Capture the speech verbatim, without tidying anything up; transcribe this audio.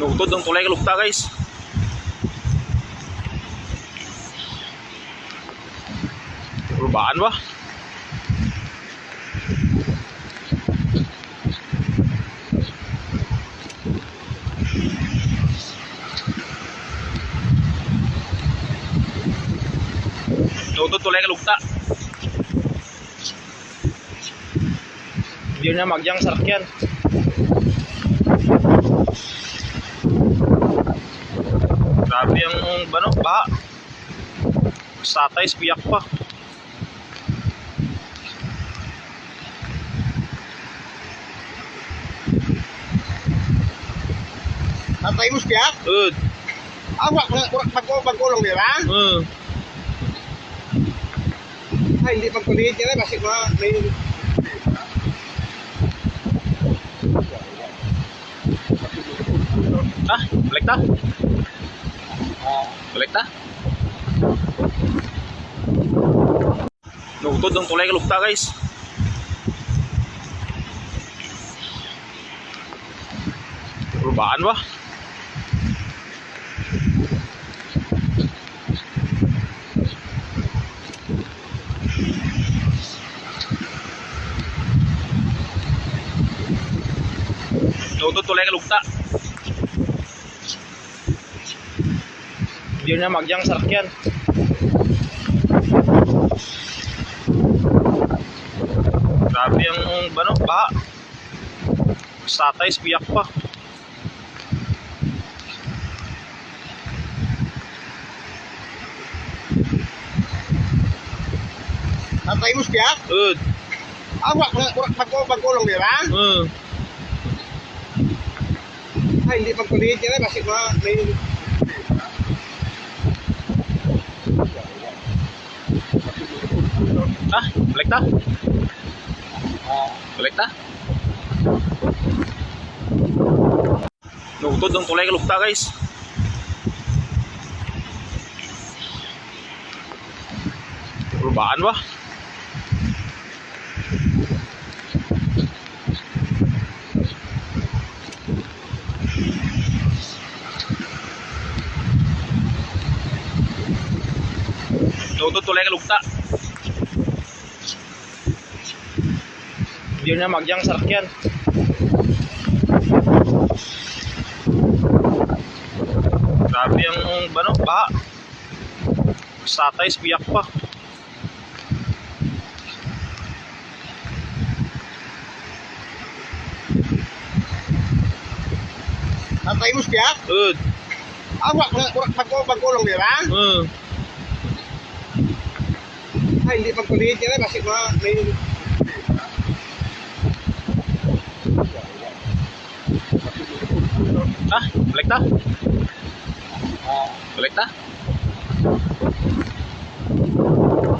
Nugtod ang tulay kalugta, guys. Rubaan ba? Nugtod tulay kalugta. Di na maagyang sarakyan. Grabe ang, ano, baha. Satay sa piyak pa. Satay mo sa piyak? Ud. Awa, nga, wara, bag-o, bag-o lang nira? Hmm. Ay, hindi pagkulit yan, eh, basi mga may... Ah, balik ta? Balik ta? Nugtod ang tulay kalugta, guys. Rubaan ba? Nugtod tulay kalugta. Di na maagyang sarakyan. Grabe ang, ano, baha. Satay sa piyak pa. Satay mo sa piyak? Ud. Awa, nga, wara, bag-o, bag-o lang nira? Hmm. Ay, hindi pagkulit yan, eh, basi mga may... Ah, balik ta? Balik ta? Nugtod ang tulay kalugta, guys. Rubaan ba? Nugtod tulay kalugta. Di na maagyang sarakyan. Grabe ang, ano, baha. Satay sa piyak pa. Satay mo sa piyak? Ud. Awa, nga, wara, bag-o, bag-o lang nira? Hmm. Ay, hindi pagkulit yan, eh, basi mga may... Ah, balik ta? Balik ta?